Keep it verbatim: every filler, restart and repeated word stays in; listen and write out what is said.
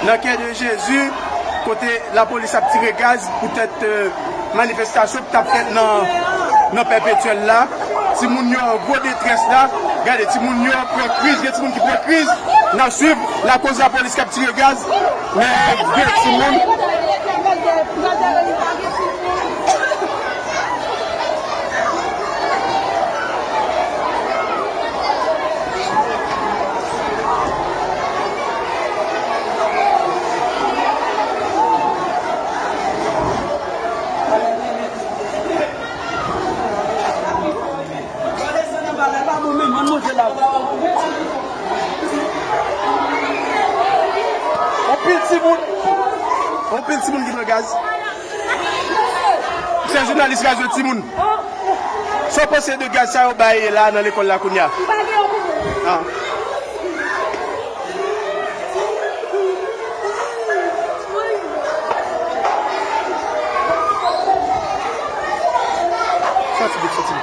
Nan kè de Jezi, kote lapolis ap tire gaz poutèt, euh, manifestasyon ki t ap fèt nan, nan Pèpetyèl la. Timoun yo an gwo detrès la. Gade, timoun yo pran kriz, gen timoun ki pran kriz. N ap swiv lakoz lapolis k ap tire gaz. Men gen timoun. Anpil timoun. Anpil timoun ki pran gaz. Se jounalis radyo timoun. Sa w panse de gaz sa yo bay la nan lekòl la kounye a? Ah. Sòti vit, sòti vit.